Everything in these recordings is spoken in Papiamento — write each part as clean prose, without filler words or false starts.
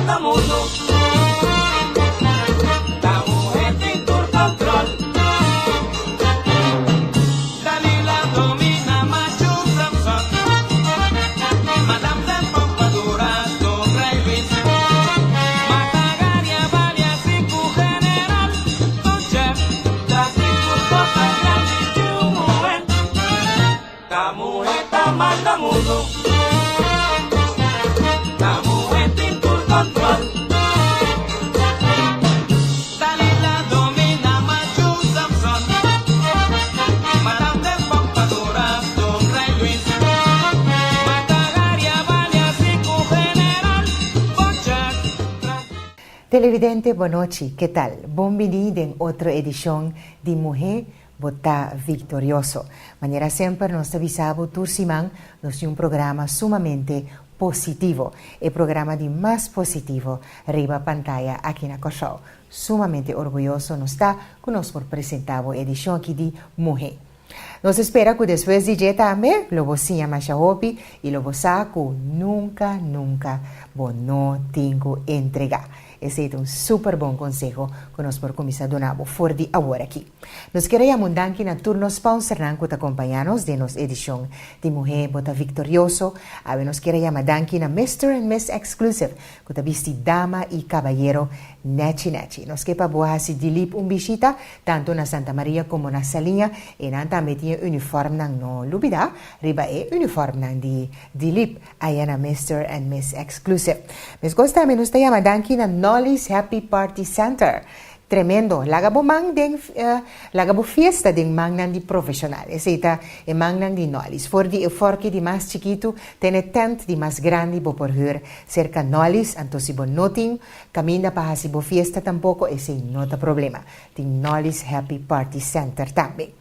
manda mundu. Ta muhé tin tur control. Dalila domina machu Samson. Madame de Pompadour tur rey Luis. Mata Garia balia sinku general. Don chef ta tin tur cosnan grandi yu muhé. Ta muhé ta manda mundu. Ta muhé tin tur control. Dalila domina machu Samson. Madame de Pompadour tur rey Luis. Mata Garia balia sinku general. Bochak tras. Televidente bonochi, ke tal? Bon bini den otro edishon di Muhé Bo ta viktorioso. Manera semper nos ta bisa bo tur siman nos tin un programa sumamente positivo. E programa di mas positivo riba pantaya aki na Kòrsou. Sumamente orguyoso nos ta ku nos por presenta bo edishon aki di Muhé. Nos ta spera ku despues di dje tambe lo bo siña masha hopi i lo bo sa ku nunka nunka bo no tin ku entregá. Esei ta un super bon konseho ku nos por kuminsá duna bo for di awor aki. Nos kier a yama un danki na tur nos sponsornan ku ta kompañá nos den nos edishon di Muhé Bo Ta Viktorioso. Awe nos kier a yama danki na Mister and Miss Exclusive ku ta bisti dama i kabayero nèchi nèchi. Nos ke pa bo hasi Dilip un bishita tantu na Santa Maria komo na Saliña. Einan tambe tin e unifòrmnan, no lubidá riba e unifòrmnan di Dilip aya na Mister and Miss Exclusive. Meskos tambe nos ta yama danki na Nolly's Happy Party Center. Tremendo! Laga bo man den laga bo fiesta den mannan di profeshonal. Esei ta e mannan di Nolly's. For di e fòrki di mas chikitu te na e tènt di mas grandi bo por hür serka Nolly's. Anto si bo no tin kaminda pa hasi bo fiesta tampoko esei no ta problema. Tin Nolly's Happy Party Center tambe.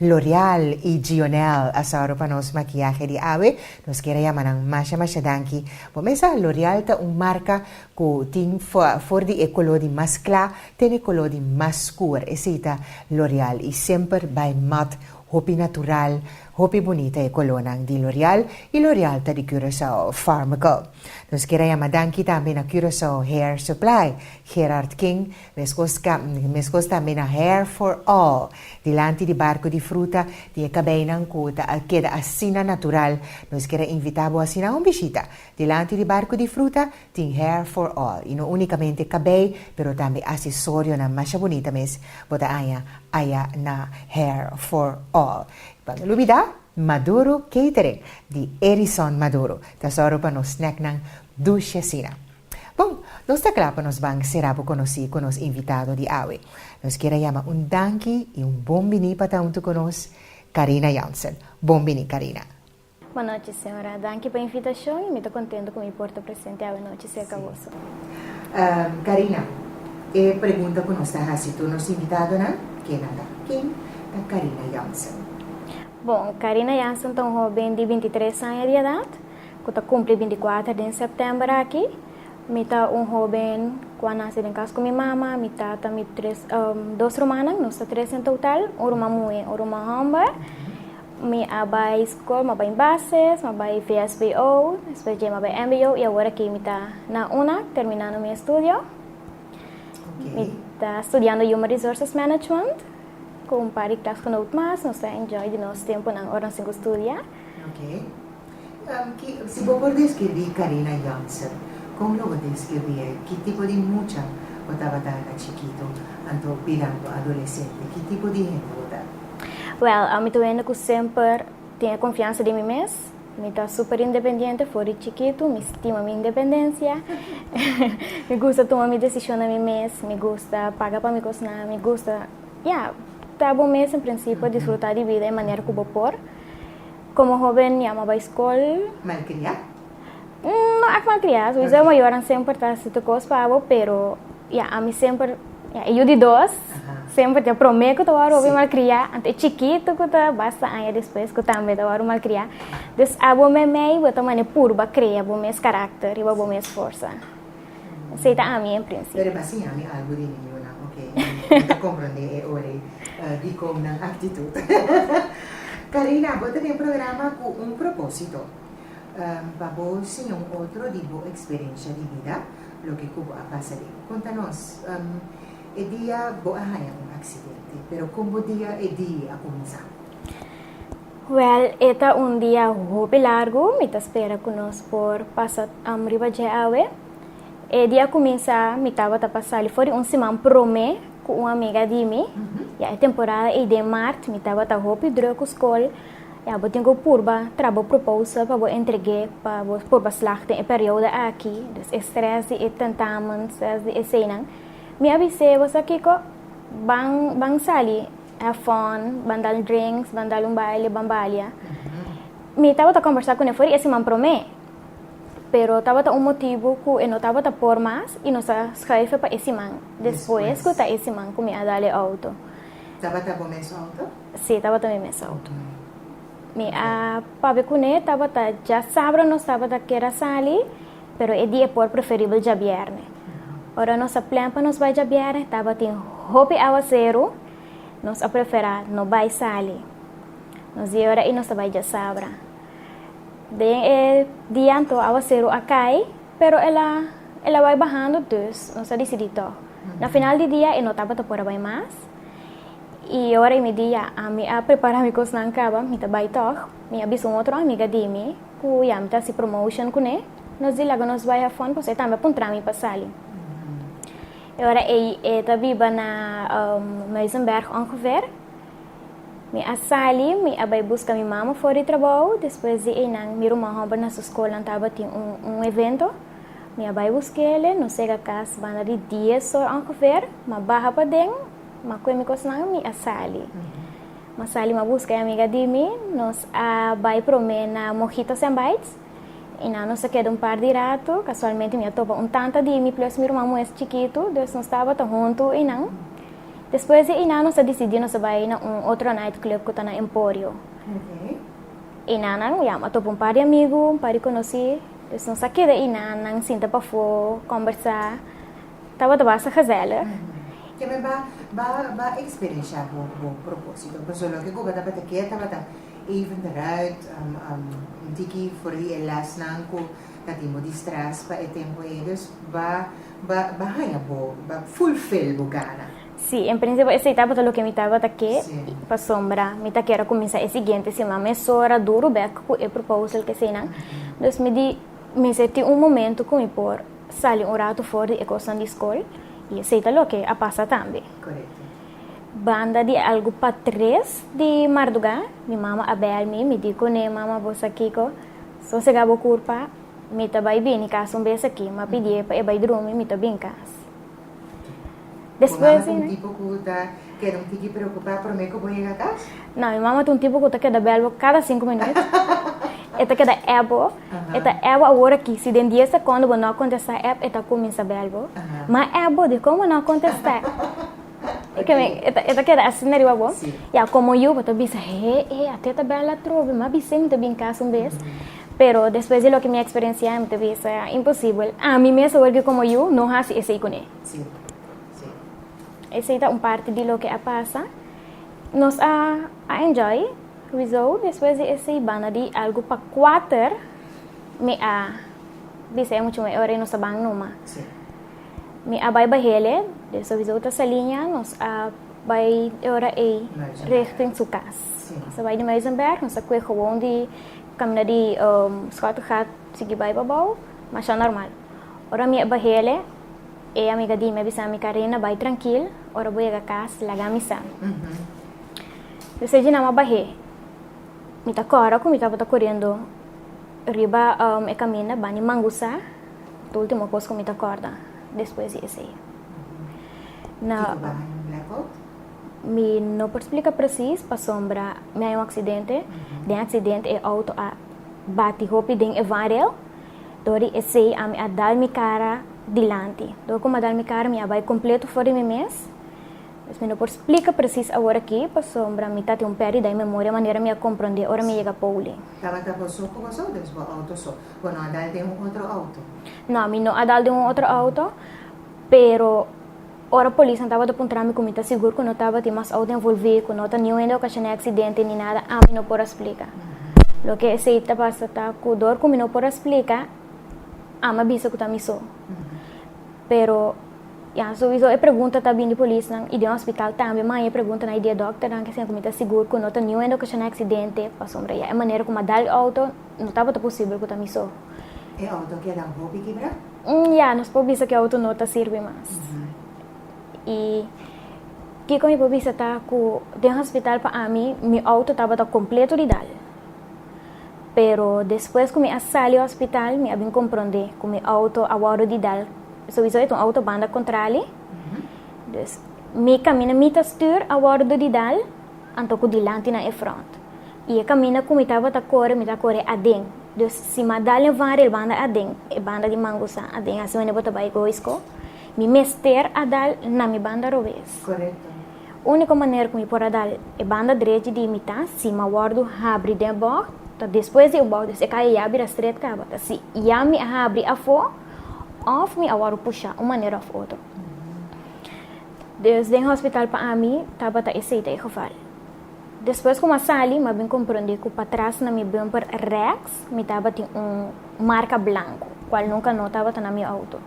L'Oreal y Gionel a sòru pa nos makiyahe di awe. Nos kier a yama nan masha masha danki. Bo mesa L'Oreal ta un marka ku tin for di e koló di mas kla te na e koló di mas skur. Esei ta L'Oreal y semper bai mat, hopi natural, hopi bunita e kolónan di L'Oreal y L'Oreal ta di Curaçao Pharmacal. Nos kier a yama danki tambe na Curaçao Hair Supply, Gerard King, Meskos ka, meskos tambe na Hair for All, dilanti di barko di fruta di e kabeinan ku ta a keda asina natural. Nos kier a invitá bo asina un bishita. Dilanti di barko di fruta tin Hair for All, i no únikamente kabei, pero tambe asesorionan masha bunita mes bo ta haña aya na Hair for All. Pa no lubidá, Maduro Catering di Erison Maduro ta sòru pa nos snacknan dushi asina. Bon, nos ta kla pa nos ban sera bo konosí ku nos invitado di awe. Nos kier a yama un danki i un bon biní pa ta huntu ku nos, Carina Jansen. Bon biní, Carina. Bon nochi, señora. Danki pa invitashon i mi ta kontento ku mi por ta presente awe nochi serka boso. Carina, e pregunta ku nos ta hasi tur nos invitadonan, ken nan ta? Ken ta Carina Jansen? Bon, Carina Jansen ta un hoben di 23 aña di edat. Ku ta kumpli 24 den sèptèmber aki. Mi ta un hóben ku a nase den kas ku mi mama, mi tata, mi tres dos rumannan, nos ta tres en total, un ruman muhé, un ruman hòmber. Mi a bai skol, mi a bai bases, mi a bai vsbo, despues dje mi a bai mbo i awor aki mi ta na una terminando mi estudio. Mi ta studiando Human Resources Management ku un par di klasgenoot mas, nos ta enjoy di nos tempunan ora nos tin ku studia. Ki, si bo por deskribí Carina Jansen, kon lo bo deskribí e? Ki tipo di mucha bo tabata na chikitu anto birando adolesente? Ki tipo di hende bo ta? Wèl, ami ta un hende ku semper tin e konfiansa den mi mes. Mi ta super independiente for di chikitu, mi stima mi independensia. Mi gusta tuma mi desishonnan mi mes, mi gusta paga pa mi kosnan, mi gusta, ya, ta bo mes en prinsipio, disfrutá di bida e manera ku bo por. Komo hoben mi ama bai skol. Malkriá? No ègt malkriá, sowieso mayornan semper ta hasi tur kos pa bo, pero ya ami semper, ya e yu di dos, semper ta e promé ku ta wòrdu hopi malkriá, anto e chikitu ku ta basta aña despues ku tambe ta wòrdu malkriá. Dus abo meimei bo ta mane purba krea bo mes karakter riba bo mes forsa. Esei ta ami en prinsipio. Pero e ba siña mi algu di mi yunan, ok, mi ta komprondé e ora ei dikon nan aktitut. Karina, bo ta den programa ku un propósito. Pa bo siña un otro di bo eksperensha di bida, loke ku bo a pasa den. Konta nos, E dia bo a haña un aksidente, pero kon bo dia e di a kuminsá? Wèl, e ta un dia hopi largu, mi ta spera ku nos por pasa riba dje awe. E dia a kuminsá, mi tabata pa sali for di un siman promé ku un amiga di mi. Ya e temporada ei den mart mi tabata hopi drùk ku skol. Ya bo tin ku purba traha bo proposal pa bo entreg'é pa bo purba slag den e periodo aki. Dus e strès di e tentamen, strès di eseinan. Mi a bis'é, bo sa kiko? Ban ban sali, have fun, ban dal drinks, ban dal un baile, ban balia. Mi tabata kombersá kuné for di e siman promé, pero tabata un motibu ku e no tabata por mas i nos a schuife pa e siman despues ku ta e siman ku mi a dal e outo. Tabata bo mes outo? Sí, tabata mi mes outo. Mi a papia kuné, tabata djasabra nos tabata kier a sali. Pero e dia por preferibel djabièrnè. Ora nos a plan pa nos bai djabièrnè tabatin hopi awaseru, nos a preferá no bai sali. Nos di ora ei nos ta bai djasabra. Den e dia anto awaseru a kai, pero el a el a bai bahando dus nos a disidí tòg. Na final di dia e no tabata por a bai mas i ora ei mi di ya ami a prepará mi kosnan kaba mi ta bai tòg. Mi a bisa un otro amiga di mi. Ku ya mi ta hasi promotion kuné, nos di laga nos bai afòn pasobra e tambe a puntra mi pa sali. E ora ei e ta biba na Muizenberg ongeveer. Mi a sali, mi a bai buska mi mama for di trabou, despues di einan mi ruman hòmber na su skolnan tabatin un un evento. Mi a bai busk'el, nos yega kas banda di dies or ongeveer, m'a baha paden, m'a kue mi kosnan, mi a sali. M'a sali m'a buska e amiga di mi, nos a bai promé na Mojitos and Bites i nan nos a keda un par di ratu. Kasualmente mi a topa un tanta di mi plus mi ruman mues chikitu, dus nos tabata huntu einan. Despues di einan nos a disidí nos a bai na un otro night club ku ta na Emporio. Einan nan ya m'a topa un par di amigu, un par di konosí, dus nos a keda einan, nan sinta pafó, kòmbersá. Tabata basta gezellig. Keme ba ba ba experiencia bo bo proposito? Pasobra loke ku bo tabata ke tabata even eruit, un tiki for di e lesnan ku ta tin bo di stress pa e tempo ei. Dus ba ba ba haña bo, ba fulfill bo gana. Sí, en principio esei tabata loke mi tabata ke, pasobra mi ta kier a kuminsá e siguiente siman mesora duru bek ku e proposal ke eseinan. Dus mi di mester tin un momento ku mi por Sali un ratu for di e kosnan di skol i esei ta loke a pasa tambe. Banda di algu pa tres di mardugá mi mama a bèl mi, mi di kuné, Mama bo sa kiko? Sosegá bo kurpa, mi ta bai bini kas un bes aki. M'a pidié pa e bai drumi, mi ta bin kas. Bo mama ta un tipo ku ta keda un tiki preokupá promé ku bo yega kas? No, mi mama ta un tipo ku ta keda bèl bo kada sinku minüt. E ta keda app bo. E ta app bo awor aki. Si den dies sekondo bo no a kontestá app, e ta kuminsá bèl bo. Ma app bo, dikon bo no a kontestá? E ta keda asina riba bo. Ya, komo yu bo ta bisa, he, he, ate ta bèl atrobe. Mi a bis'é mi ta bin kas un bes. Pero despues di loke mi a eksperensiá, mi ta bisa, imposibel. Ami mes awor ki komo yu no hasi esei kuné. Sí, sí. Esei ta un parti di loke a pasa. Nos a a enjoy Rizzo despues di esei banda di algu pa kuater mi a bisa e mucha e ora ei nos ta ban numa. Sí. Mi a bai bahele, dus Rizzo ta saliña, nos a bai e ora ei richting su kas. Sí. Nos a bai di Muizenberg, nos a kue gewoon di kaminda di Schottegat sigui bai pabou, masha normal. Ora mi a bahele. E amiga di mi a bisa mi, Karina, bai trankil, ora bo yega kas, laga mi sa. Despues di nan a bah'é, mi ta kòrda ku mi tabata koriendo riba e kaminda bani Mangusá, ta último kos ku mi ta kòrda despues di esei. Kiko baha un blackout? Mi no por splika presis pasobra mi haña un aksidente, den e aksidente e outo a bati hopi den e vangrail. Dor di esei ami a dal mi kara dilanti. Dor ku mi a dal mi kara mi a bai kompleto for di mi mes. Pues mi no por splika presis awor aki pasobra mi ta tin un pèrdida di memoria manera mi a komprondé ora mi yega Pouli. Tabata bo so ku bo so des bo outo so? Bo no a dal den un otro outo? No, mi no a dal den un otro outo, pero ora polisnan tabata puntra mi ku mi ta sigur ku no tabatin mas outo envolví, ku no ta niun hende okashoná e aksidente ni nada, ami no por a splika. Loke esei ta pasa ta ku dor ku mi no por a splika, ami a bisa ku ta mi so. Pero ya souiso e pregunta ta bin di polisnan i den hospital tambe mi haña e preguntanan i di e dòkternan ke siña ku mi ta sigur ku no ta niun hende okashoná aksidente pasobra ya e manera ku mi a dal e outo no tabata posibel ku ta mi so. E outo keda hopi kibrá? Ya, nos por bisa ku e outo no ta sirbi mas. I kiko mi por bisa ta ku den hospital pa ami mi outo tabata kompleto di dal. Pero despues ku mi a sali hospital mi a bin komprondé ku mi outo a wòrdu di dal. Souiso e ta un outo banda kontrali. Dus mi kaminda mi ta stür a wòrdu di dal anto ku dilanti na e front. I e kaminda ku mi tabata kore mi ta kore aden. Dus si mi a dal e vanrel banda aden, e banda di Mangusa aden asi wende bo ta bai Goisco, mi mester a dal na mi banda robes. Korekto. Úniko manera ku mi por a dal e banda drechi di mi ta si mi a wòrdu habri den e bògt, ta despues di e bògt, dus e kaya ya a bira stret kaba, ta si ya mi a habri afó òf mi a wòrdu pushá un manera òf otro. Dus den hospital pa ami tabata esei ta e geval. Despues ku mi a sali mi a bin komprondé ku patras na mi bumper rèks mi tabatin un marka blanku, kual nunka no tabata na mi outo.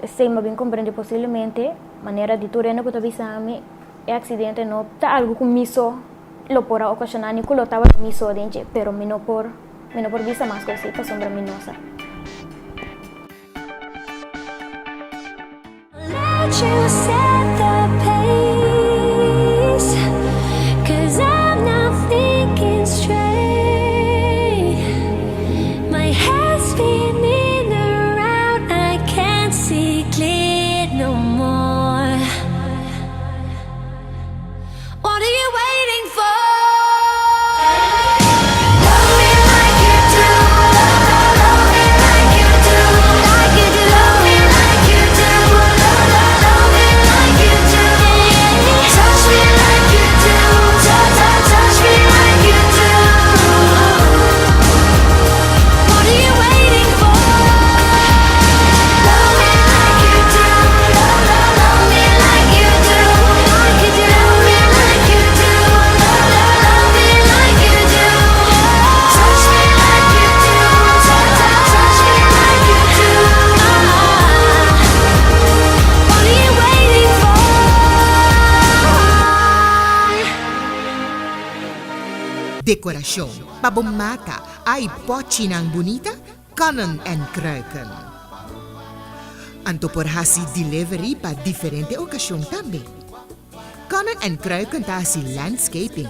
Esei mi a bin komprendé posiblemente manera di tur hende ku ta bisa mi e aksidente no ta algu ku mi so lo por a okashoná ni ku lo tabata mi so den dje, pero mi no por mi no por bisa mas ku esei pasobra mi no sa. Decoracion pa bo mata ay pochinan bunita Kannen en kruiken. Anto por hasi delivery pa diferente okashon tambe. Kannen en kruiken ta hasi landscaping.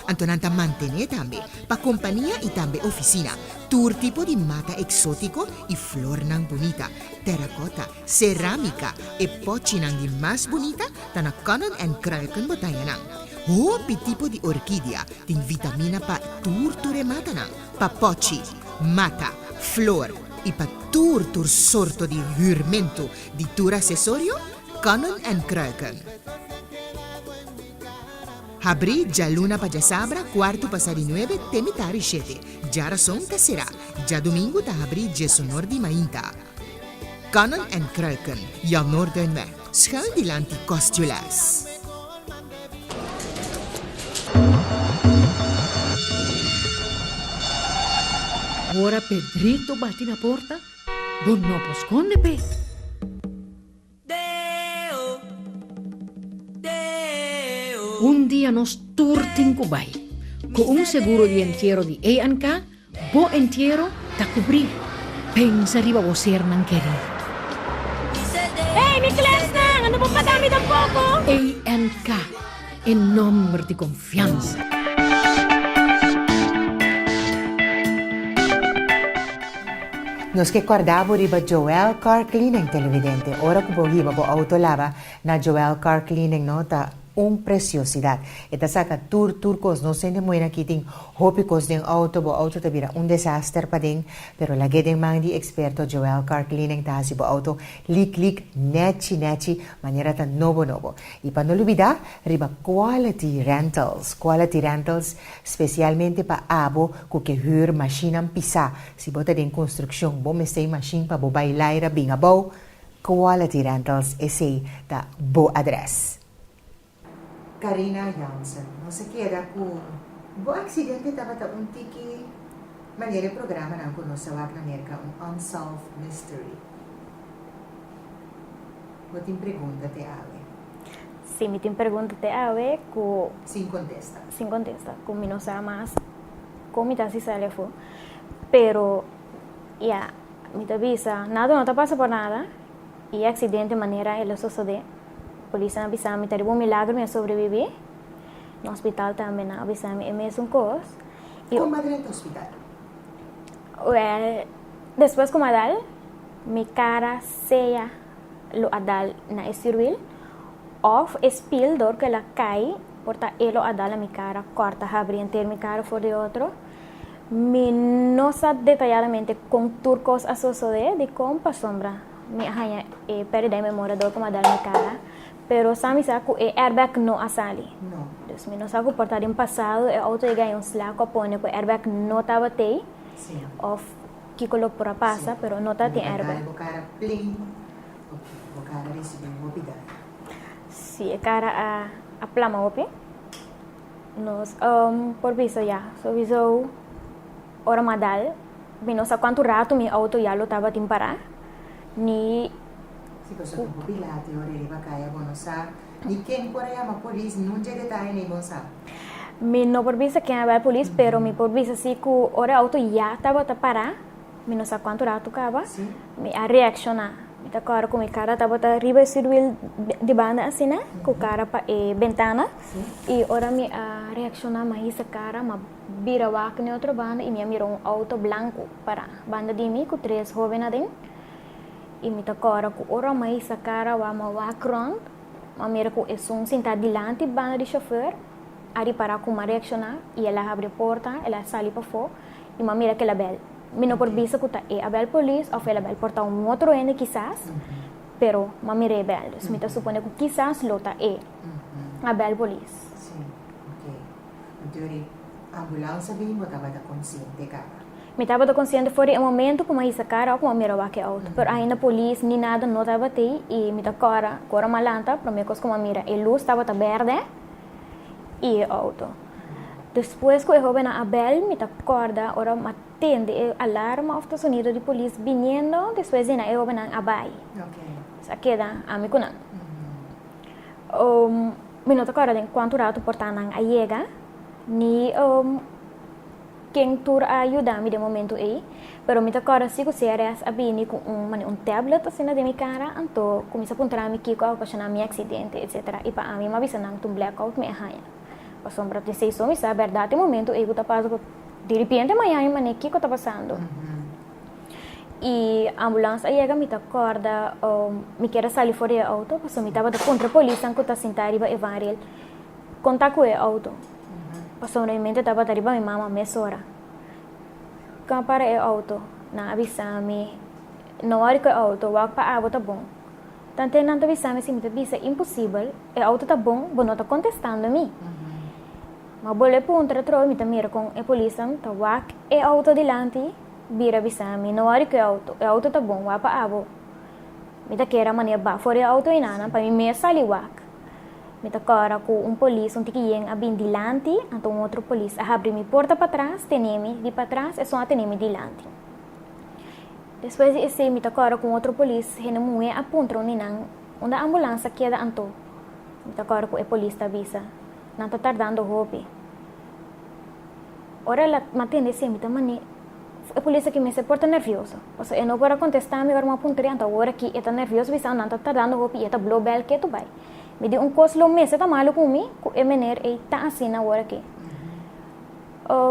Anto nan ta mantené tambe pa kompania i tambe ofisina tur tipo di mata eksótiko i flornan bunita, terakota, serámika, e pòchinan di mas bunita ta na Kannen en Kruiken botañanan. Hopi tipo di orkidia tin vitamina pa tur tur e matanan, pa pòchi, mata, flor i pa tur tur sorto di hürmentu di tur asesorio, Kannen en Kruiken. Habrí djaluna pa djasabra kuartu pasá di nuebe te mitar di shete. Djarason ta será. Djadumingu ta habrí djesonor di mainta. Kannen en Kruiken, Jan Noorduinweg, schuin dilanti Kostjules. Ora Pedrito bati na porta, bo no por skonde p'e. Un dia nos tur tin ku bai. Ku un seguro di entiero di ANK, bo entiero ta kubrí. Pensa riba bo sernan kerí. Hey, mi klèsnan, ando bo paga mi tampoko? ANK, e nòmber di konfiansa. Nos ke kòrda bo riba Joel Car Cleaning, televidente. Ora ku bo hiba bo outo laba na Joel Car Cleaning no ta un presiosidat. E ta saka tur tur kos. Nos hende muhé aki tin hopi kos den outo, bo outo ta bira un desaster paden, pero lag'é den man di eksperto Joel Car Cleaning ta hasi bo outo lik lik, nèchi nèchi, manera ta nobo nobo. I pa no lubidá riba Quality Rentals. Quality Rentals spesialmente pa abo ku ke hür mashinnan pisá. Si bo ta den konstrukshon, bo mester e mashin pa bo bai laira bin abou, Quality Rentals esei ta bo adrès. Karina Jansen, Nos a keda ku. Bo aksidente tabata un tiki manera e programanan ku nos a wak na Merka, un unsolved mystery. Bo tin pregunta te awe? Si, mi tin pregunta te awe ku. Sin kontesta. Sin kontesta, ku mi no sa mas kon mi ta hasi sali afó. Pero, ya, mi ta bisa, nada no ta pasa por nada i e aksidente manera el a sosodé, polisnan a bisa mi ta riba un milagro mi a sobrebibí. Na hospital tambe nan a bisa mi e mesun kos. I. Kon bo a drenta hospital? Wèl, despues ku mi a dal, mi kara sea lo a dal na e sirwil òf e spil dor ku el a kai por ta e lo a dal na mi kara kòrta habri henter mi kara for di otro. Mi no sa detayadamente kon tur kos a sosodé dikon pasobra mi a haña e pèrdida di memoria dor ku mi a dal mi kara. Pero sa mi sa ku e airbag no a sali. No. Dus mi no sa ku por ta den pasado e auto yega en un sla ku a pone ku e airbag no tabat'ei. Sí. Of kiko lo por a pasa, Sí. pero no tabatin Bo a airbag. dal bo kara plin. Ok, bo kara a risibí un hopi daño. Sí, e kara a a plama hopi. Nos por bisa ya, souiso ora mi a dal, mi no sa kuantu ratu mi auto ya lo tabatin pará, ni. Si pasobra bo bilate ora e riba kaya bo no sa ni ken por a yama polis ni un dje detaye ni bon sa. Mi no por bisa ken a bel polis pero mi por bisa si ku ora e auto ya tabata para mi no sa kuantu ratu kaba mi a reakshoná mi ta kòrda ku mi kara tabata riba e stuurwiel di banda asina ku kara pa e bentana i ora mi a reakshoná mi a hisa kara mi a bira wak na e otro banda i mi a mira un auto blanku para banda di mi ku tres hóben aden. I mi ta kòrda ku ora mi a hisa kara wak mi a wak rònt, mi a mira ku esun sintá dilanti banda di shofèr a ripará ku mi a reakshoná i el a habri e porta, el a sali pafó i mi a mira ku el a bèl. Mi no por bisa ku ta e a bèl polis òf el a bèl por ta un otro hende kisas, pero mi a mira e bèl. Dus mi ta supone ku kisas lo ta e a bèl polis. Sí, oke. Anto e ambulans a bin bo tabata konsiente kaba? Mi tabata konsiente for di e momento ku mi a hisa kara òf ku mi a mira wak e outo, pero ainda polis ni nada no tabata ei i mi ta kòrda ku ora mi a lanta promé kos ku mi a mira e lus tabata bèrdè i e outo. Despues ku e hóbennan a bèl mi ta kòrda ora mi a tende e alarma òf ta sonido di polis biniendo despues di nan e hóbennan a bai. Pues a keda ami ku nan. Mi no ta kòrda den kuantu ratu por ta nan a yega ni. Ken tur a yuda mi den momento ei, pero mi ta kòrda si ku CRS a bini ku un manera un tablet asina den mi kara, anto kuminsá puntra mi kiko a okashoná mi aksidente etsetera i pa ami mi a bisa nan ta un blackout mi a haña. Pasobra tin seis so mi sa bèrdat e momento ei ku ta pasa ku diripiente mañana mi manera kiko ta pasando. I ambulans a yega mi ta kòrda mi kier a sali for di e outo pasobra mi tabata puntra polisnan ku ta sintá riba e vanrail kon ta ku e outo. Pasobra mi mente tabata riba mi mama mesora. Con a para e auto, nan a bisa mi, No wori cu e auto, wak pa abo ta bon. Tante nan ta bisa mi si mi ta bisa imposibel, e auto ta bon, bo no ta contestando mi. Ma bolbe puntra atrobe mi ta mira con e polisnan ta wak e auto dilanti, bira bisa mi, No wori cu e auto, e auto ta bon, wak pa abo. Mi ta kere a manera ba for e auto enanan pa mi mes sali wak. Mi ta kòrda ku un polis un tiki yen a bin dilanti, anto un otro polis a habri mi porta patras, tene mi di patras, esun a tene mi dilanti. Despues di esei mi ta kòrda ku un otro polis hende muhé a puntra un di nan unda ambulans a keda anto mi ta kòrda ku e polis ta bisa nan ta tardando hopi. Ora el a tende esei mi ta mane e polis aki mester por ta nervioso pasobra e no por a kontestá mi ora mi a puntr'é anto awor aki e ta nervioso bisa nan ta tardando hopi i e ta blo bèl ketu bai. Mi di un kos lo mester ta malu ku mi ku e meneer ei ta asina awor aki.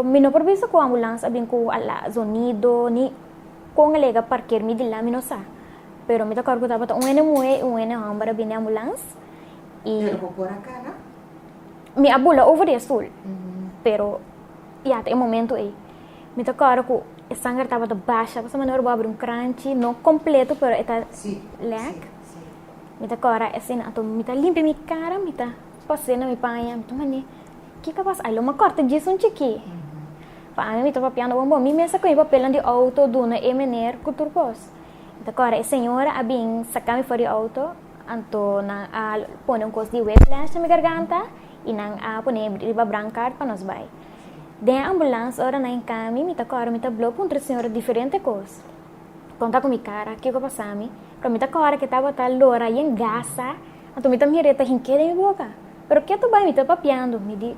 Mi no por bisa ku ambulans a bin ku ala zonido ni kon a lega parker mi di la mi no sa. Pero mi ta kòrda ku tabata un hende muhé i un hende hòmber a bini ambulans i. Pero bo por a kana? Mi a bula over di e stul pero ya ta e momento ei mi ta kòrda ku e sanger tabata basha pasobra manera bo abri un kranchi no kompleto pero e ta lèk. Mi ta kòrda asina, anto mi ta limpia mi kara, mi ta pas'é na mi paña, mi ta mane, kiko a pasa? Ai lo mi a kòrta djis un chikí. Pa ami mi ta papiando bon bon, mi mes a kohe papelnan di outo duna e meneer ku tur kos. Mi ta kòrda e señora a bin saka mi for di outo, anto nan a pone un kos di whiplash na mi garganta i nan a pone riba brancard pa nos bai. Den e ambulans ora nan hinka mi, mi ta kòrda mi ta blo puntra e señora diferente kos. Konta ku mi kara, kiko pasa mi, pero mi ta kòrda ke tabata lora yen gasa, anto mi ta mira e ta hink'é den mi boka. Pero ketu bai mi ta papiando, mi di,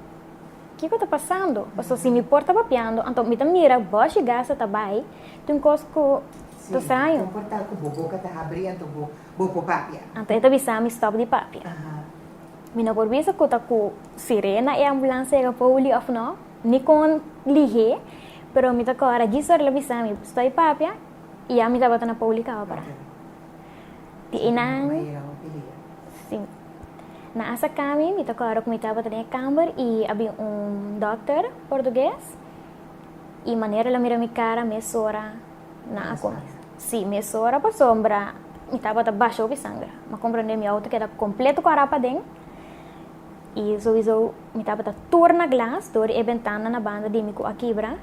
Kiko ta pasando? Pasobra si mi por ta papiando, anto mi ta mira bòshi gasa ta bai, tin kos ku ta straño. Sí, kon por ta ku bo boka ta habri anto bo bo por papia? Anto e ta bisa mi stòp di papia. Mi no por bisa ku ta ku sirena e ambulans yega Pouli òf no, ni kon lihé, pero mi ta kòrda djis ora el a bisa mi stòp di papia i ya mi tabata na Pouli kaba pará. Di einan, sí, nan a saka mi, mi ta kòrda ku mi tabata den e kamber i a bin un dòkter portugues i manera el a mira mi kara mesora nan a kuminsá. Sí, mesora pasobra mi tabata basha hopi sanger. Mi a komprendé mi outo keda kompleto kòrá paden i souiso mi tabata tur na glas dor di e bentana na banda di mi ku a kibra.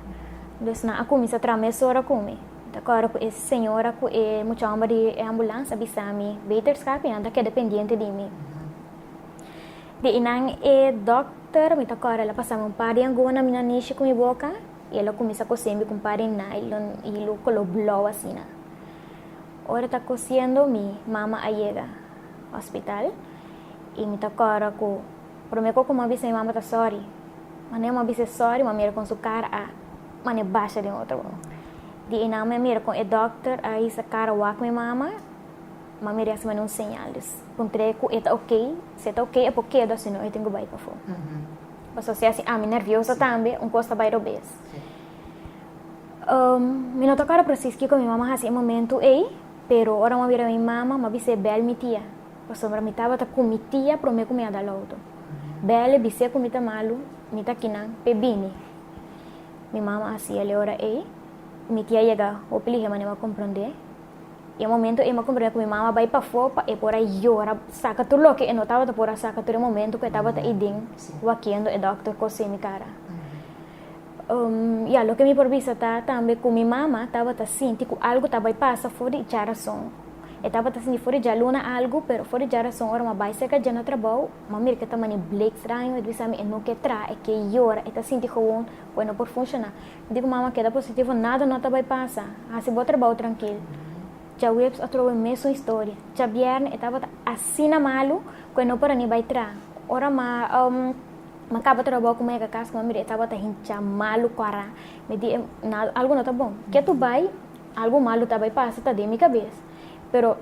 Dus nan a kuminsá traha mesora ku mi. Mi ta kòrda ku e señora ku e mucha hòmber di e ambulans a bisa mi beterschap i nan ta keda pendiente di mi. Di einan e dòkter mi ta kòrda el a pasa mi un par di angua na mi nanishi ku mi boka i el a kuminsá kosé mi ku un par di nylon hilu koló blou asina. Ora ta kosiendo mi mama a yega hospital i mi ta kòrda ku promé ku mi a bisa mi mama ta sòri. Manera mi a bisa e sòri mi a mira kon su kara a manera basha den otro. Di einan mi a mira kon e dòkter a hisa kara wak mi mama, mi a mira e hasi manera un señal. Dus puntr'é ku e ta okey, si e ta okey e por keda, si no e tin ku bai pafó. Pasobra si hasi ami nervioso tambe un kos ta bai robes. Mi no ta kòrda presis kiko mi mama hasi e momentu ei, pero ora mi a bira mi mama mi a bis'é bèl mi tia, pasobra mi tabata ku mi tia promé ku mi a dal outo. Bèl e bis'é ku mi ta malu, mi ta kinan p'e bini. Mi mama a hasi el e ora ei, mi tia yega hopi lihé manera mi a komprondé. I e momento ei mi a komprondé ku mi mama a bai pafó pa e por a yora, saka tur loke e no tabata por a saka tur e momento ku e tabata ei den wakiendo e dòkter kosé mi kara. Ya, loke mi por bisa ta tambe ku mi mama tabata sinti ku algu ta bai pasa for di djarason. E tabata sinti for di djaluna algu, pero for di djarason ora mi a bai serka dje na trabou, mi a mira ku e ta mane bleek straño, e ta bisa mi e no ke traha, e ke yora, e ta sinti gewoon ku e no por funshoná. Mi di ku mama keda positivo, nada no ta bai pasa, hasi bo trabou trankil. Djaweps atrobe mesun historia. Djabièrnè e tabata asina malu ku e no por a ni bai traha. Ora mi a. Mi a kaba trabou ku mi yega kas kuma mira e tabata hincha malu kòrá. Mi di e na algu no ta bon. Ke tu bai algu malu ta bai pasa ta den mi kabes. Pero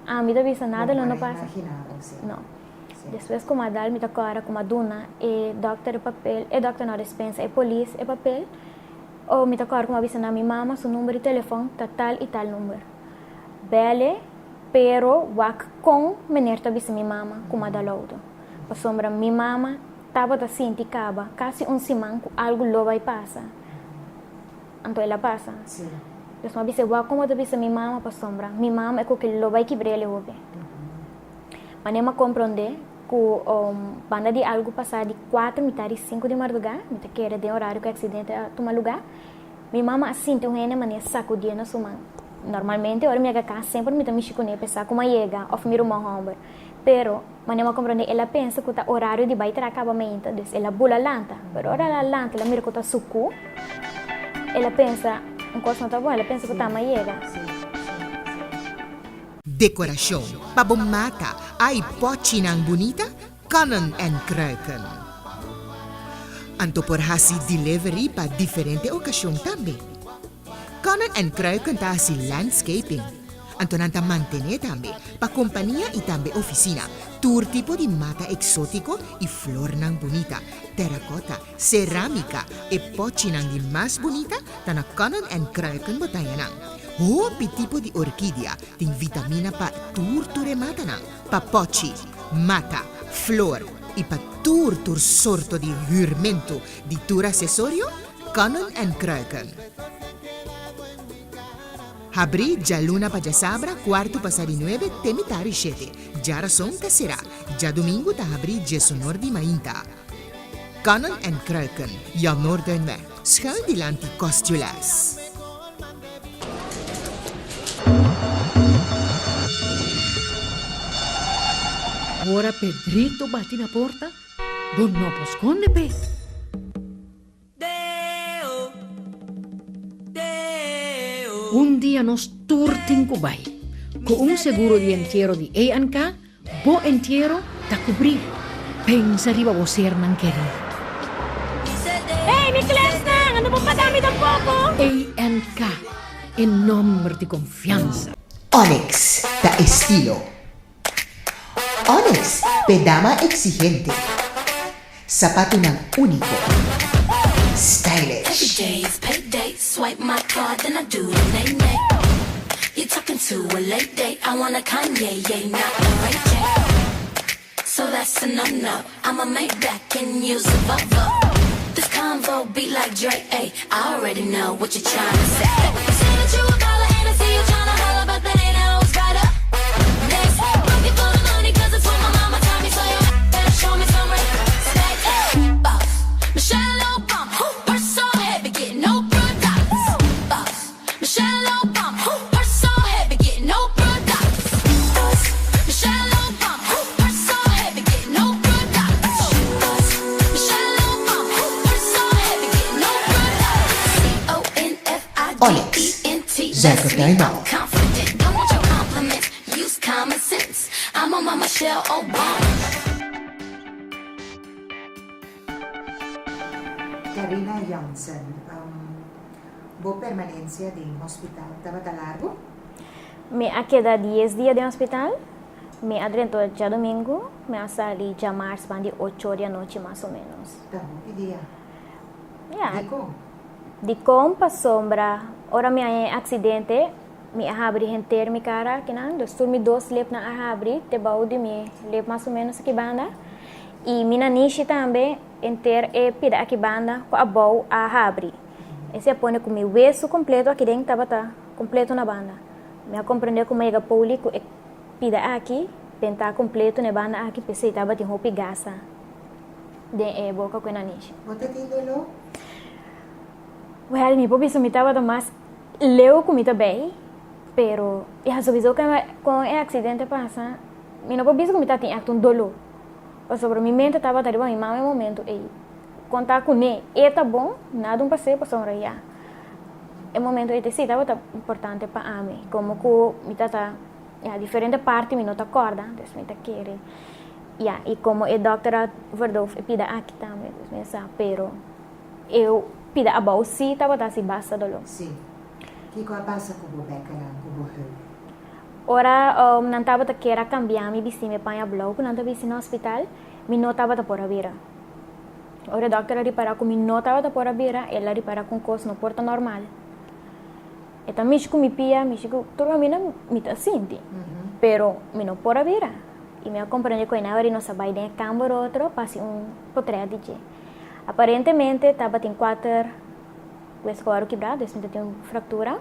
ami ta bisa nada lo no pasa. No. Despues ku mi a dal mi ta kòrda ku mi a duna e dòkter e papel, e dòkter no despensa e polis e papel. O mi ta kòrda ku mi a bisa na mi mama su number di telefòn ta tal i tal number. Bèl'e pero wak kon meneer ta bisa mi mama ku mi a dal outo. Pasobra mi mama tabata sinti kaba kasi un siman ku algu lo bai pasa. Anto el a pasa. Dus mi a bisa wak komo ta bisa mi mama pasobra mi mama e ku ke lo bai kibr'el e hopi. Manera mi a komprondé ku banda di algu pasa di kuater mitad di sinku di mardugá, mi ta kere den orario ku e aksidente a tuma lugá, mi mama a sinti un hende manera sakudié na su man. Normalmente ora mi yega kas semper mi ta mishi kuné p'e sa ku mi a yega òf mi ruman hòmber. Pero, manera mi a komprondé, el a pensa ku ta orario di bai traha kaba meinta, dus el a bula lanta. Pero ora el a lanta, el a mira ku ta sukú, el a pensa, un kos no ta bon, el a pensa ku ta mi a yega. Dekorashon pa bo mata ai pòchinan bunita, kannen en kruiken. Anto por hasi delivery pa diferente okashon tambe. Kannen en Kruiken ta hasi landscaping. Anto nan ta mantené tambe pa kompania i tambe ofisina tur tipo di mata eksótiko i flornan bunita, terakota, serámika, e pòchinan di mas bunita ta na Kannen en Kruiken bo taña nan. Hopi tipo di orkidia tin vitamina pa tur tur e matanan, pa pòchi, mata, flor i pa tur tur sorto di hürmentu di tur asesorio. Kannen en Kruiken. Habrí djaluna pa djasabra kuartu pasá di nuebe te mitar di shete. Djarason ta será. Djadumingu ta habrí djesonor di mainta. Kannen en Kruiken, Jan Noorduinweg, schuin dilanti Kostjules. Ora Pedrito bati na porta, bo no por skonde p'e. Un dia nos tur tin ku bai. Ku un seguro di entiero di ANK, bo entiero ta kubrí. Pensa riba bo sernan kerí. Hey, mi klèsnan! Ando bo paga mi tampoko? ANK, e nòmber di konfiansa. Onyx ta estilo. Onyx p'e dama exigente. Sapatunan úniko. Stylish. Onyx, Zuikertuin Mall. Carina Jansen, Bo permanencia den hospital tabata largo? Mi a keda dies dia den hospital. Mi a drenta djadomingo, mi a sali djamars ban di ocho di anochi mas o menos. Ta hopi dia. Ya. Dikon? Dikon? Pasobra ora mi a haña e aksidente, mi a habri henter mi kara akinan, dus tur mi dos lepnan a habri te bou di mi lep mas o menos aki banda. I mi nanishi tambe henter e pida aki banda ku abou a habri. Esei a pone ku mi wesu kompleto aki den tabata kompleto na banda. Mi a komprendé ku mi a yega poli ku e pida aki bentá kompleto na e banda aki p'esei tabatin hopi gasa den e boka ku e nanishi. Bo ta tin doló? Wèl, mi por bisa mi tabata mas leu ku mi ta bei, pero ya souiso kon e aksidente pasa mi no por bisa ku mi tabatin ègt un doló, pasobra mi mente tabata riba mi mama e momento ei. Konta kuné e ta bon, nada un pas'é pasobra ya e momento ei si tabata importante pa ami, komo ku mi tata ya diferente parti mi no ta kòrda, dus mi ta kere ya i komo e dòkter a verdoof e pida aki tambe, dus mi a sa, pero e pida abou si tabata hasi basta doló. Si. Kiko a pasa ku bo bèkanan, ku bo heup? Ora nan tabata kier a kambia mi bisti mi paña blou ku nan ta bisti na hospital, mi no tabata por a bira. Ora e dòkter a ripará ku mi no tabata por a bira, el a ripará ku un kos no por ta normal. E ta mishi ku mi pia, mishi ku tur kaminda mi ta sinti, pero mi no por a bira. I mi a komprendé ku e naba di nos a bai den e kamber otro pa hasi un potrèt di dje. Aparentemente tabatin kuater hueso ku a wòrdu kibrá, dus mi ta tin un fraktura.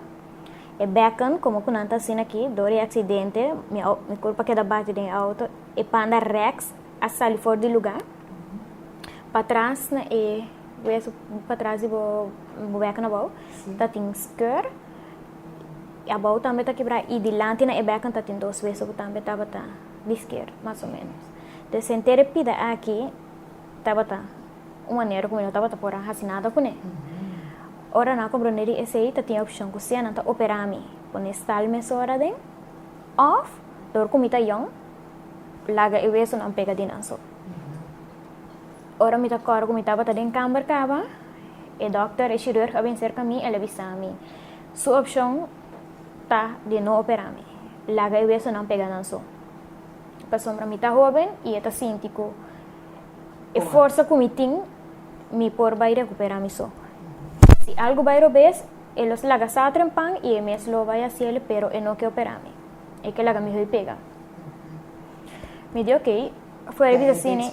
E bèken, komo ku nan ta asina aki, dor di e aksidente mi mi kurpa keda bati den e outo, e panda rèks a sali for di lugá. Patras na e hueso patras di bo bèken abou ta tin skeur i abou tambe ta kibrá i dilanti na e bèken ta tin dos hueso ku tambe tabata di skeur mas o ménos. Entonces henter e pida aki tabata un manera ku mi no tabata por a hasi nada kuné. Ora nan a komprondé di esei ta tin e opshon ku sea nan ta operá mi pone stal mesora aden òf dor ku mi ta yòn laga e wesonan pega di nan so. Ora mi ta kòrda ku mi tabata den kamber kaba, e dòkter, e shirurg a bin serka mi, el a bisa mi, su opshon ta di no operá mi, laga e wesonan pega nan so. Pasobra mi ta hóben i e ta sinti ku e forsa ku mi tin, mi por bai rekuperá mi so. Si algu bai robes, e lo laga sa trempan i e mes lo bai hasiel, pero e no ke operá mi. E ke laga mi hoi pega. Mi di ok, fuera bisa sini,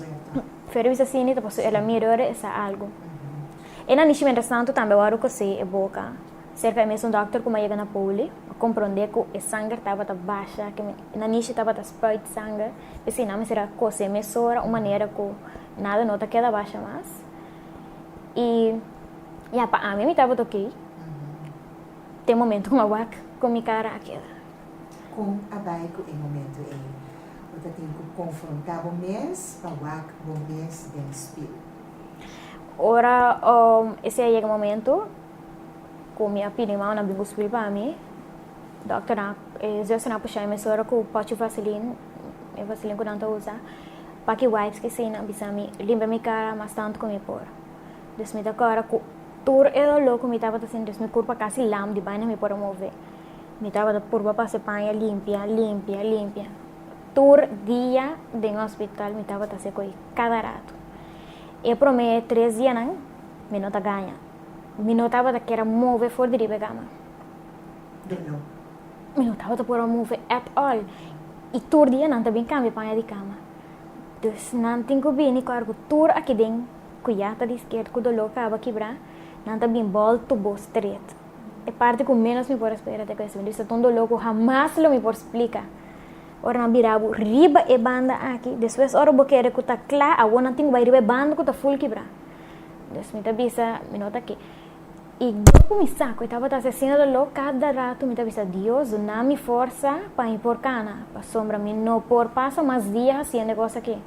fuera bisa sini ta paso el a mira ora e sa algo. E nanishi mientras tanto tambe wòrdu kosé e boka serka e mesun dòkter ku mi a yega na poli, a komprondé ku e sanger tabata basha, ku e nanishi tabata spuit sanger, p'esei nan mester a kosé mesora un manera ku nada no ta keda basha mas. I ya pa ami mi tabata ok, te momento ku mi a wak ku mi kara a keda. Kon a bai ku e momentu ei? Bo ta tin ku konfrontá bo mes pa wak bo mes den spil. Ora esei a yega momentu, Ku mi a pidi mama nan bin ku spil pa mi. Dòkternan, e zusternan a pusha mi mesora ku pòchi vaseline, e vaseline ku nan ta usa, paki wipes ki esei nan bisa mi limpia mi kara mas tantu ku mi por. Dus mi ta kòrda ku tur e doló ku mi tabata sinti, dus mi kurpa kasi lam di baina mi por a move. Mi tabata purba pasa e paña limpia, limpia, limpia. Tur dia den hospital mi tabata hasi koe kada ratu. E promé tres dianan mi no ta gaña. Mi no tabata kier a move for di riba e kama. Doló. Mi no tabata por a move at all. I tur dia nan ta bin kambia paña di kama. Dus nan tin ku bini kòrda ku tur aki den ku ya ta di skierd ku doló kaba kibrá, nan ta bin bòltu bo stret. E parti ku ménos mi por a spera ta ku esei. Dus ta un doló ku hamas lo mi por splika. Ora nan bira bo riba e banda aki, despues ora bo kere ku ta kla, awor nan tin ku bai riba e banda ku ta ful kibrá. Dus mi ta bisa, mi no ta ke. I dor ku mi sa ku e tabata hasi asina doló, kada ratu mi ta bisa, Dios, duna mi forsa pa mi por kana, pasobra mi no por pasa mas dia hasiendo e kos aki.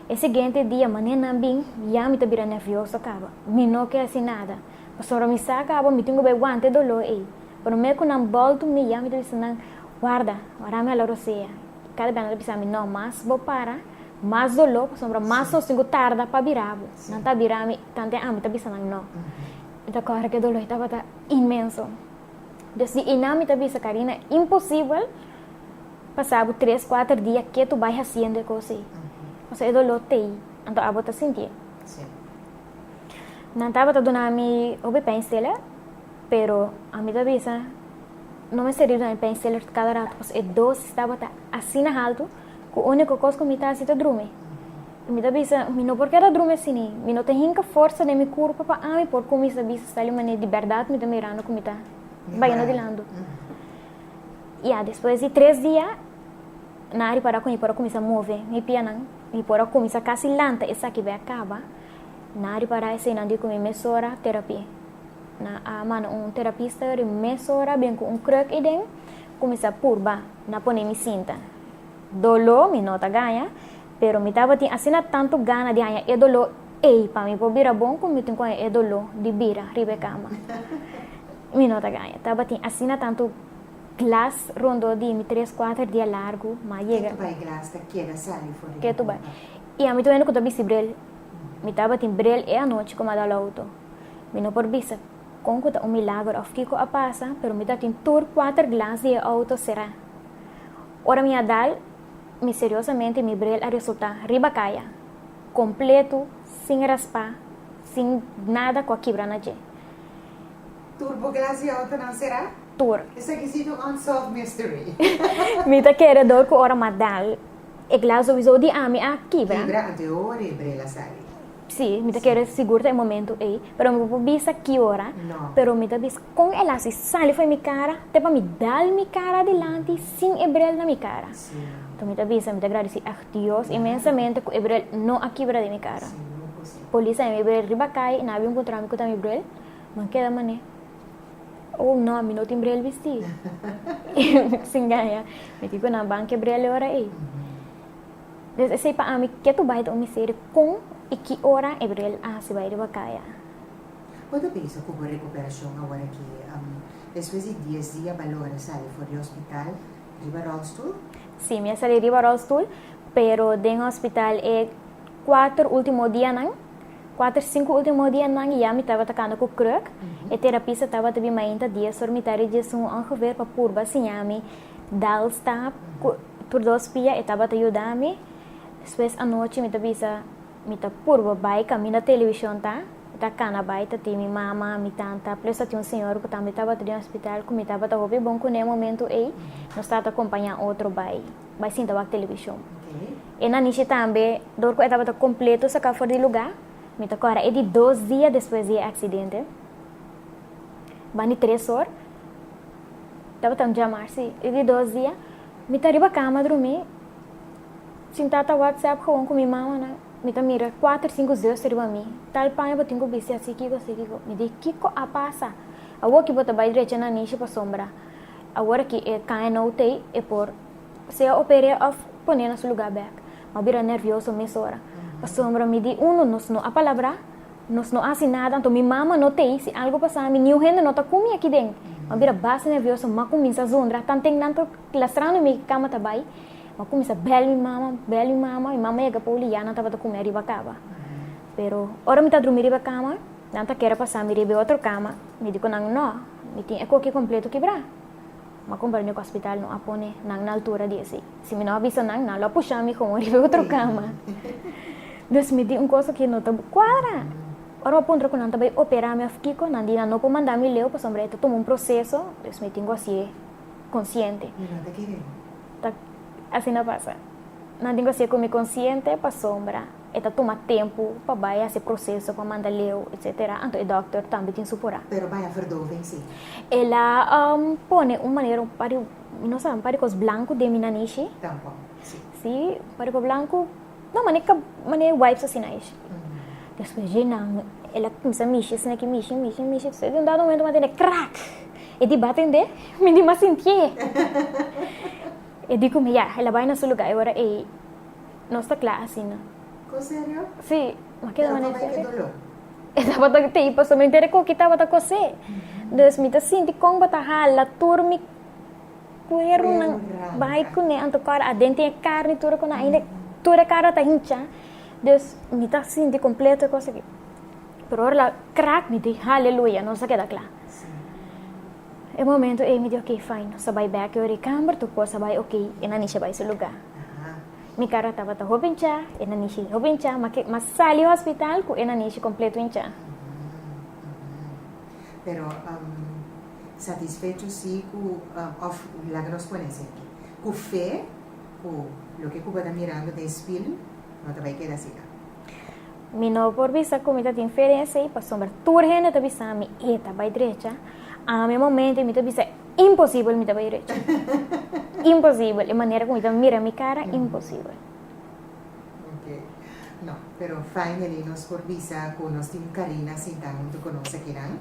E siguiente dia, manera nan bin, ya mi ta bira nervioso kaba. Mi no ke hasi nada, pasobra mi sa kaba mi tin ku bai wanta e doló ei. Promé ku nan bòltu mi, ya mi ta bisa nan, Warda, warda mi a la rosea. I kada bia nan ta bisa mi, No, mas bo para, mas doló, pasobra mas nos tin ku tarda pa bira bo. Nan ta bira mi, tante ami ta bisa nan no. Mi ta kòrda ku e doló ei tabata inmenso. Dus di einan mi ta bisa, Karina, imposibel pasa bo tres, kuater dia ketu bai hasiendo e kos ei. Pasobra e doló t'ei, anto abo ta sintié. Nan tabata duna mi hopi pijnstiller. Pero ami ta bisa, no mester di duna mi pijnstiller kada rato pasobra e dosis tabata asina haltu ku úniko kos ku mi ta hasi ta drumi. I mi ta bisa, mi no por keda drumi asina, mi no ta hinka forsa den mi kurpa pa ami por kuminsá bisa sali manera di bèrdat mi ta mirando ku mi ta bayendo dilantu. Ya, despues di tres dia, nan a ripará ku mi por a kuminsá move mi pianan, mi por a kuminsá kasi lanta esaki bai a kaba, nan a ripará esei nan di ku mi mesora terapia. Nan a manda un terapista riba mesora bin ku un kruk ei den, kuminsá purba na pone mi sinta. Doló mi no ta gaña, pero mi tabatin asina tantu gana di haña e doló ei pa mi por bira bon ku mi tin ku haña e doló di bira riba e kama. Mi no ta gaña, tabatin asina tantu glas rondó di mi tres kuater dia largu, m'a yega. Ketu bai glas ta keda sali for di bo Ketu bai. boka. I ami ta wende ku ta bisti brel. Mi tabatin brel e anochi ku m'a dal outo. Mi no por bisa kon ku ta un milager òf kiko a pasa, pero mi tabatin tur kuater glas di e outo será. Ora mi a dal, misteriosamente mi bril a resultá riba kaya, kompletu, sin raspá, sin nada ku a kibra na dje. Tur bo glas di outonan será? Tur. Esaki si ta un unsolved mystery. Mi ta kere dor ku ora m'a dal, e glas souiso di ami a kibra. Kibra, anto e ora e bril a sali. Sí, mi ta kere sigur ta e momento ei, pero mi por bisa ki ora, No. pero mi ta bisa kon el a hasi sali for mi kara, te pa mi dal mi kara dilanti sin e bril na mi kara. Sí. Enton mi ta bisa, mi ta gradisi ègt Dios inmensamente ku e bril no a kibra den mi kara. Sigur ku sí. Polis a mi bril riba kai, nan a bin puntra mi ku ta mi bril, mi a keda manera, oh no, mi no tin bril bisti. Sin gaña, mi tin ku nan ban ke bril e ora ei. Des esei pa ami ke tu bai ta un misterio kon i ki ora e bril a hasi bai riba kaya. Bo ta pensa ku bo rekuperashon awor aki despues di dies dia ba logra sali for di hospital riba rolstoel? Si, mi a sali riba rolstoel, pero den hospital e kuater ultimo dianan, kuater sinku ultimo dianan ya mi tabata kanda ku kruk. E terapista tabata bin mainta dies or mitad di diesun ongeveer pa purba siña mi Dal stap ku tur dos pia e tabata yuda mi. Despues anochi mi ta bisa mi ta purba bai kaminda televishon ta. Mi ta kana bai ta tin mi mama, mi tanta, plus ta tin un señor ku tambe tabata den hospital ku mi tabata hopi bon kuné e momentu ei. Nos tabata kompañá otro bai bai sinta wak televishon. E nanishi tambe dor ku e tabata kompleto saká for di lugá, mi ta kòrda e di dos dia despues di e aksidente, banda di tres or. Tabata un djamar si. E di dos dia, mi ta riba kama drumí, sintá ta whatsapp gewoon ku mi mamanan. Mi ta mira kuater, sinku zuster riba mi. Tal paña bo tin ku bisti así kiko, así kiko. Mi di, Kiko a pasa? Awor ki bo ta bai drecha na nishi pasobra awor aki e kaña no t'ei, e por sea oper'é òf pon'é na su lugá bèk. Mi a bira nervioso mesora. Pasobra mi di, Unu, nos no a palabrá. Nos no hasi nada, anto mi mama no t'ei, si algo pasa mi, niun hende no ta ku mi aki den. M'a bira basta nervioso, m'a kuminsá zundra, tanten nan ta lastrando mi kama ta bai, m'a kuminsá bèl mi mama, bèl mi mama, mi mama yega pou liá, nan tabata ku mi ariba kaba. Pero ora mi ta drumi riba kama, nan ta kere pasa mi riba e otro kama, mi di ku nan no, mi tin e koki kompleto kibrá. M'a komprende ku hospital no a pone nan na altura di esei. Si mi no a bisa nan, nan lo a pusha mi komo riba e otro kama. Dus mi di un kos ku no ta kuadra. Ora mi a puntra ku nan ta bai operá mi òf kiko, nan di nan no por manda mi leu pasobra e ta tuma un proseso, dus mi tin ku hasié konsiente. Mi no ta kere. Ta asina pasa. Nan tin ku hasié ku mi konsiente pasobra e ta tuma tempu pa bai hasi e proseso pa manda leu etsetera, anto e dòkter tambe tin su purá. Pero bai a verdoving si. El a pone un manera un par di. Mi no sa, un par di kos blanku den mi nanishi. Tampon, si. Si, un par di kos blanku, no, mane ka, mane wipes asina ish. Despues dje nan, el a kuminsá mishi asina aki, mishi, mishi, mishi, despues di un dado momento mi a tende krak! E di batende, mi di mas sintié. E di ku mi, ya, el a bai na su lugá e ora ei nos ta kla asina. Kon serio? Si, mi a keda Pero mane kon bai ke serio. doló? E tabata tei pasobra mi ntende ku ki tabata kosé. Dus mi ta sinti kon bo ta hala tur mi Cuerunan bai cune anto cora aden tin e carni tur cu nan ainda tur e cara ta hincha dus mi ta sinti completo e cos aki pero ora la crack mi di haleluya nos a keda cla e momento ey mi di ok fine nos a bai bek e ora e camber tur cos a bai ok e nanishi a bai su lugar mi cara tabata hopi hincha e nanishi hopi hincha ma sali hospital cu e nanishi completo hincha. Pero satisfecho si ku òf laga nos pone asina aki, ku fe ku loke ku bo ta mirando den spil no ta bai keda asina. Mi no por bisa ku mi ta tin fe den esei pasobra tur hende ta bisa mi e ta bai drecha, ami e momento mi ta bisa imposibel mi ta bai drecha, imposibel, e manera ku mi ta mira mi kara imposibel. Ok, no, pero finally nos por bisa ku nos tin un Karina sinta huntu ku nos akinan.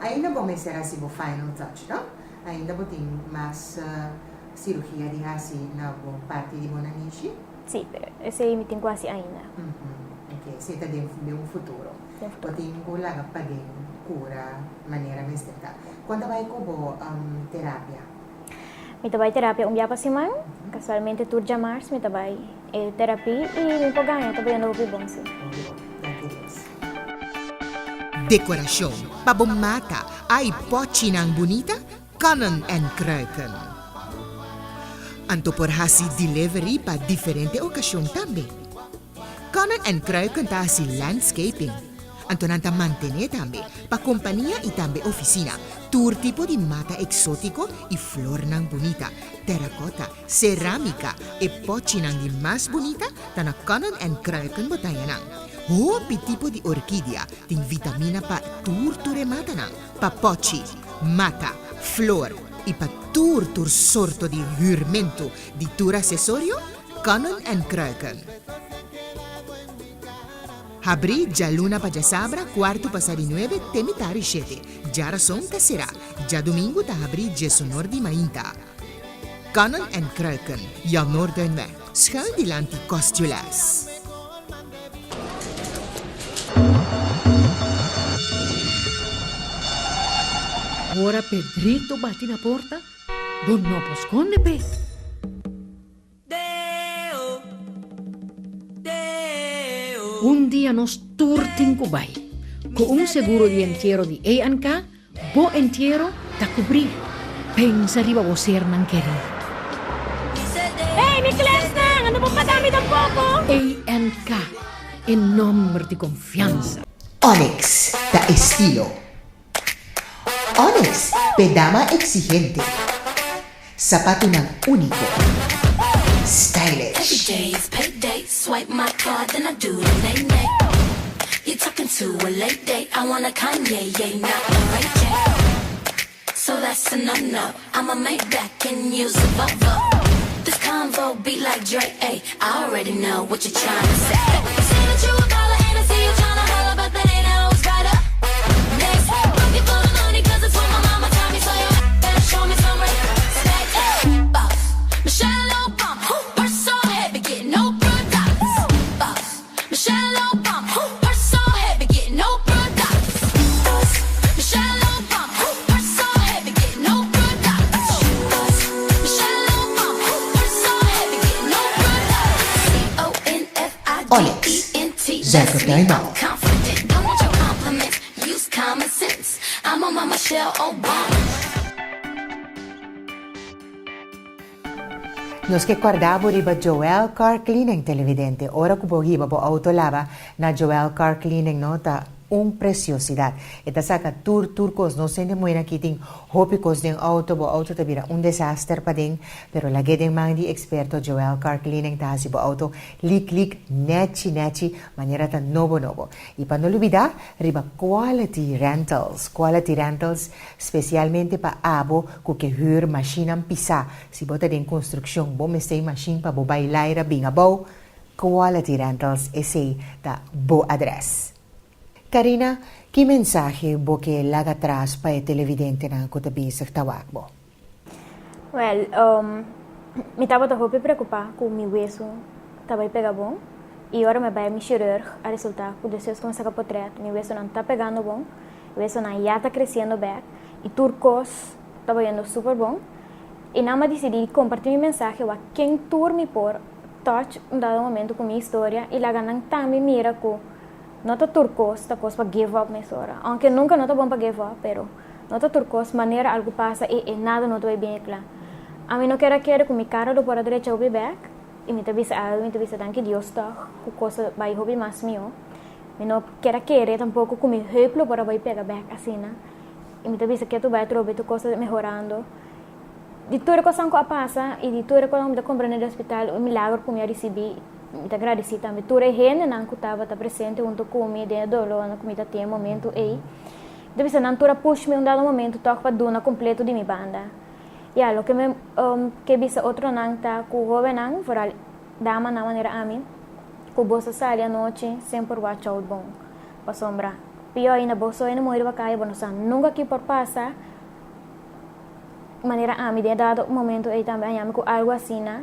Ainda bo mester hasi bo final touch, no? Ainda bo tin mas sirugia di hasi na bo parti di bo nanishi? Sí, pero esei mi tin ku hasi ainda. Ok, esei ta den un futuro. Den futuro. Bo tin ku laga paden kura manera mester ta. Kon ta bai ku bo terapia? Mi ta bai terapia un bia pa siman, kasualmente tur djamars mi ta bai e terapi i mi por gaña, ta bayendo hopi bon si. Hopi bon, danki Dios. Dekorashon pa bo mata ai pochinan bunita, kannen en kruiken. Anto por hasi delivery pa diferente okashon tambe. Kannen en Kruiken ta hasi landscaping. Anto nan ta mantené tambe pa kompania i tambe ofisina tur tipo di mata eksótiko i flornan bunita, terakota, serámika, e pòchinan di mas bunita ta na Kannen en Kruiken bo taña nan. Hopi tipo di orkidia tin vitamina pa tur tur e matanan, pa pòchi, mata, flor i pa tur tur sorto di hürmentu di tur asesorio. Kannen en Kruiken. Habrí djaluna pa djasabra kuartu pasá di nuebe te mitar di shete. Djarason ta será. Djadumingu ta habrí djesonor di mainta. Kannen en Kruiken, Jan Noorduinweg, schuin dilanti Kostjules. Ora Pedrito bati na porta, bo no por skonde p'e. Un dia nos tur tin ku bai. Ku un seguro di entiero di ANK, bo entiero ta kubrí. Pensa riba bo sernan kerí. Hey, mi klèsnan, ando bo paga mi tampoko? ANK, e nòmber di konfiansa. Onyx ta estilo. Onyx p'e dama exigente. Sapatunan úniko. Stylish. Olex. Zuikertuin Mall. Nos ke kòrda bo riba Joel Car Cleaning, televidente. Ora ku bo hiba bo outo laba na Joel Car Cleaning no ta un presiosidat. E ta saka tur tur kos. Nos hende muhé aki tin hopi kos den outo, bo outo ta bira un desaster paden, pero lag'é den man di eksperto Joel Car Cleaning ta hasi bo outo lik lik, nèchi nèchi, manera ta nobo nobo. I pa no lubidá riba Quality Rentals. Quality Rentals spesialmente pa abo ku ke hür mashinnan pisá. Si bo ta den konstrukshon, bo mester e mashin pa bo bai laira bin abou, Quality Rentals esei ta bo adrès. Karina, ki mensahe bo ke laga tras pa e televidentenan ku ta bezig ta wak bo? Wèl, mi tabata hopi preokupá ku mi wesu ta bai pega bon i ora mi bai mi shirurg a resultá ku despues ku mi saka potrèt mi wesunan ta pegando bon, wesunan ya ta kresiendo bèk i tur kos ta bayendo super bon i nan a disidí di kompartí mi mensahe wak ken tur mi por touch un dado momento ku mi historia i laga nan tambe mira ku no ta tur kos ta kos pa give up mesora, aunke nunka no ta bon pa give up pero. No ta tur kos, manera algu pasa i e nada no ta bai bien kla. Ami no ker a kere ku mi kara lo por a drecha hopi bek i mi ta bisa algu, mi ta bisa danki Dios tòg ku kos a bai hopi mas mihó. Mi no ker a kere tampoko ku mi heup lo por a bai pega bek asina i mi ta bisa ke tur bai atrobe tur kos ta mehorando. Di tur e kosnan ku a pasa i di tur e kosnan ku mi ta komprende di hospital, e milagro ku mi a risibí, mi ta gradisí tambe tur e hendenan ku tabata presente huntu ku mi den e dolónan ku mi ta tin e momentu ei. Ta bisa nan tur a push mi un dado momento tòg pa duna kompleto di mi banda. Ya, loke mi ke bisa otronan ta ku hóbennan, foral damanan manera ami, ku boso sali anochi semper watch out bon. Pasobra pió ainda bo so hende muhé riba kaya bo no sa nunka ki por pasa. Manera ami den e dado momento ei tambe a yami ku algu asina.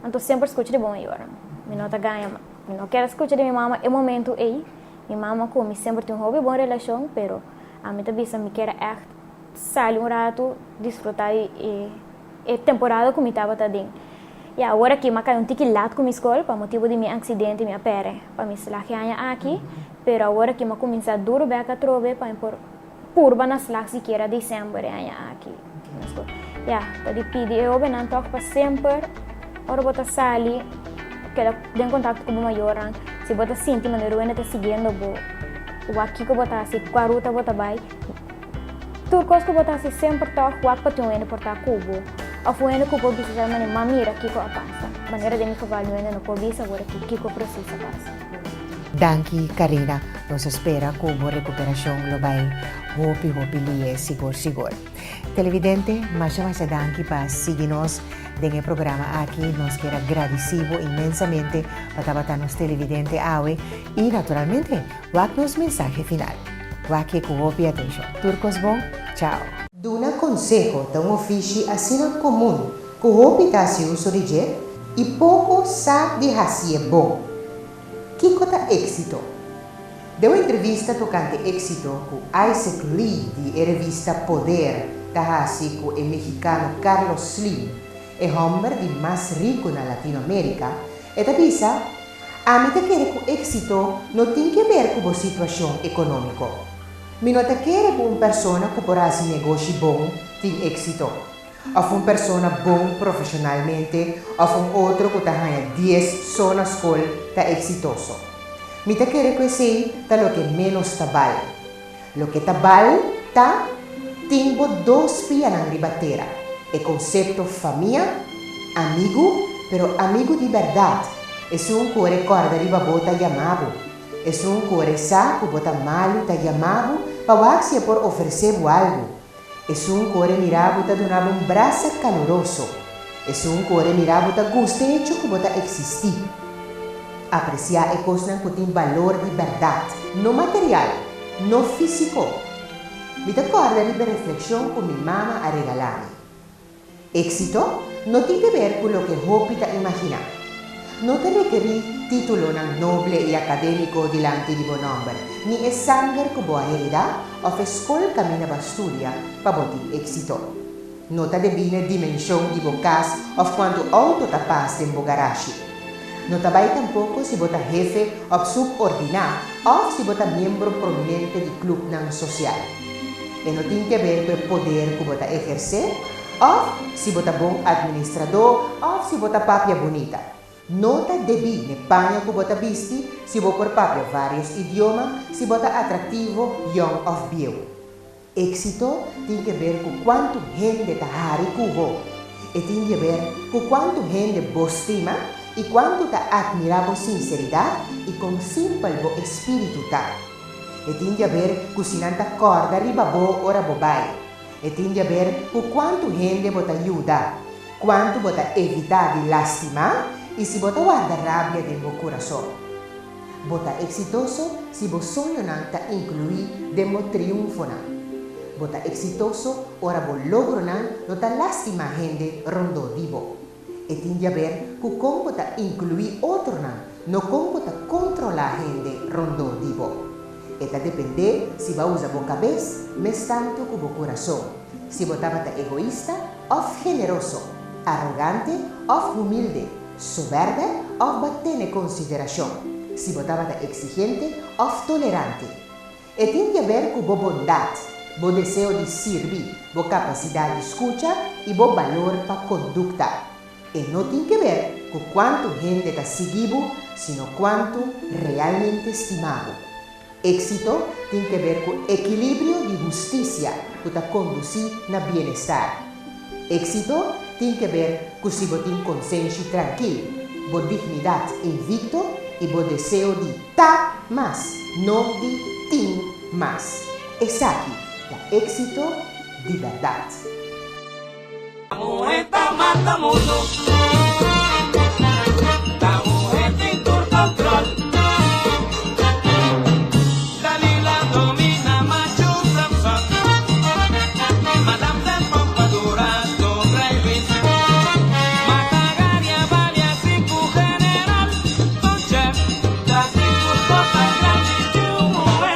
Anto semper skucha di bo mayornan. Mi no ta gaña, mi no kier a skucha di mi mama e momento ei. Mi mama ku mi semper tin un hopi bon relashon, pero ami ta bisa mi kier a ègt sali un ratu disfrutá di e e temporada ku mi tabata den. Ya awor aki mi a kai un tiki lat ku mi skol pa motibu di mi aksidente mi a pèrdè pa mi slag e aña aki, pero awor aki mi a kuminsá duru bèk atrobe pa mi por purba na slag sikiera desèmber e aña aki na skol. Ya, ta di pidi e hóbennan tòg pa semper ora bo ta sali keda den kontakto ku bo mayornan. Si bo ta sinti manera un hende ta siguiendo bo, wak kiko bo ta hasi, kua ruta bo ta bai. Tur kos ku bo ta hasi semper tòg wak pa tin un hende por ta ku bo òf un hende ku por bisa sa manera, ma mira kiko a pasa. Manera den mi geval un hende no por bisa awor aki kiko presis a pasa. Danki Karina, nos a spera ku bo rekuperashon lo bai hopi hopi lie sigur sigur. Televidente, masha masha danki pa sigui nos den e programa aki. Nos kier a gradisí bo inmensamente pa tabata nos televidente awe i naturalmente wak nos mensahe final. Wak e ku hopi atenshon. Tur kos bon, chao. Duna konseho ta un ofishi asina komun ku hopi ta hasi uso di dje i poko sa di hasié bon. Kiko ta éksito? Den un entrevista tokante éksito ku Isaac Lee di e revista Poder ta hasi ku e mexikano Carlos Slim, e hòmber di mas riku na Latinoamérika, e ta bisa, Ami ta kere ku éksito no tin ke ber ku bo situashon ekonómiko. Mi no ta kere ku un persona ku por hasi negoshi bon tin éksito. Of un persona bon profesionalmente of un otro cu ta haña dies so na scol ta exitoso. Mi ta kere cu esey ta loke menos ta bal. Loke ta bal ta tin bo dos pianan riba tera, e concepto famia, amigu, pero amigu di berdad, esun cu ora e corda riba bo ta yama bo, esun cu ora e sa cu bo ta malu ta yama bo pa wak si e por ofrece bo algu, Esun ku ora e mira bo ta duna bo un brasa kaluroso. Esun ku ora e mira bo ta gusta e hecho ku bo ta eksistí. Apresiá e kosnan ku tin balor di bèrdat, no material, no físiko. Mi ta kòrda riba e reflekshon ku mi mama a regalá mi. Éxito no tin ke ber ku loke hopi ta imaginá. No ta rekerí títulonan noble i akadémiko dilanti di bo nòmber, ni e sanger ku bo a heredá òf e skol kaminda bo a studia pa bo tin éxito. No ta debí na e dimenshon di bo kas òf kuantu outo ta pas den bo garashi. No ta bai tampoko si bo ta hefe òf supordiná òf si bo ta miembro prominente di klupnan sosial. E no tin ke ber ku e poder ku bo ta ehersé òf si bo ta bon atministradó òf si bo ta papia bunita. No ta debí n'e paña ku bo ta bisti, si bo por papia vários idioma, si bo ta atraktivo, yòn òf bieu. Éksito tin ke ber ku kuantu hende ta hari ku bo. E tin di ber ku kuantu hende bo stima i kuantu ta atmirá bo sinseridat i kon simpel bo espíritu ta. E tin di aber ku si nan ta kòrda riba bo ora bo bai. E tin di aber ku kuantu hende bo ta yuda, kuantu bo ta evitá di lastimá i si bo ta warda rabia den bo kurason. Bo ta eksitoso si bo soñonan ta inkluí den bo triunfonan. Bo ta eksitoso ora bo logronan no ta lastimá hende rondó di bo. E tin di aber ku kon bo ta inkluí otronan, no kon bo ta kontrolá hende rondó di bo. E ta dependé si bo a usa bo kabes mes tantu ku bo kurason, si bo tabata egoista òf generoso, arogante òf humilde, Sobèrbè òf bo a tene konsiderashon, si bo tabata eksigente òf tolerante. E tin di aber ku bo bondat, bo deseo di sirbi, bo kapasidat di skucha i bo balor pa kondukta. E no tin ke ber ku kuantu hende ta sigui bo, sino kuantu realmente stima bo. Éksito tin ke ber ku ekilibrio di hustisia ku ta kondusí na bienestar. Éksito tin ke ber ku si bo tin konsenshi trankil, bo dignidat invikto i bo deseo di ta mas, no di tin mas. Esaki ta éksito di bèrdat. Muhé ta manda mundu. Ta muhé tin tur control. Dalila domina machu Samson. Madame de Pompadour rey Luis. Mata Garia Valia sinku general. Don chef ta sinku cosa grandi di un muhé.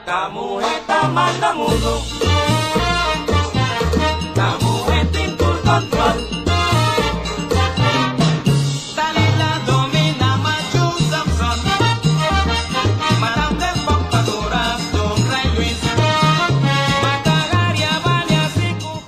Ta muhé ta manda mundu.